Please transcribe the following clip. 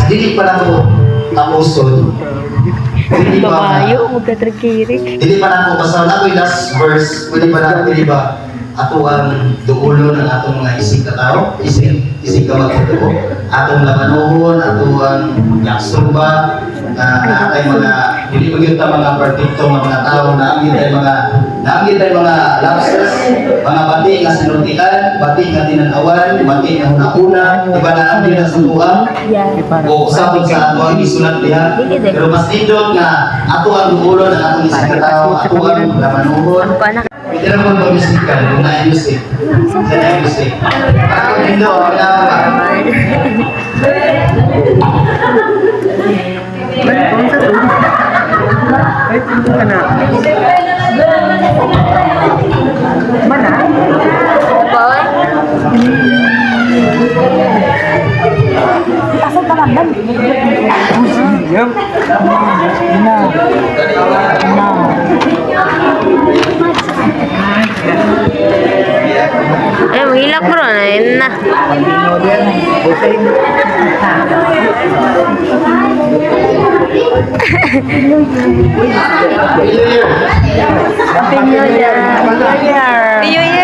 Dili pa nako tapuson. Dili pa Kabayo, magkatrakirik. Dili pa nako, basta na ako'y last verse, pwede ba na, pwede ba ato ang duulo ng atong mga isig ka tao, isig, isig ka magtotoo, atong labanuhon, ato ang yaksurba, na atay mga, dili pa gyud ta mga perfecto nga mga tao, naamgit tay mga lapses, mga bati nga sinultian, bati nga tinanawan, bati nga hunahuna, di ba naamgit na sa tuwa? O usapon sa ato ang isulat diha. Pero mas nindot nga ato ang duulo ng atong isig ka tao, ato ang labanuhon. Paano? Pwede naman mag-musical kung na music. Sa na music. Para kung nindot, wala pa. Ay, tinto ka na. Mana? Boy? Yep. Na. Na. Eh, mahilak bro. Na, yun na. New Year! Happy New Year! Happy New Year!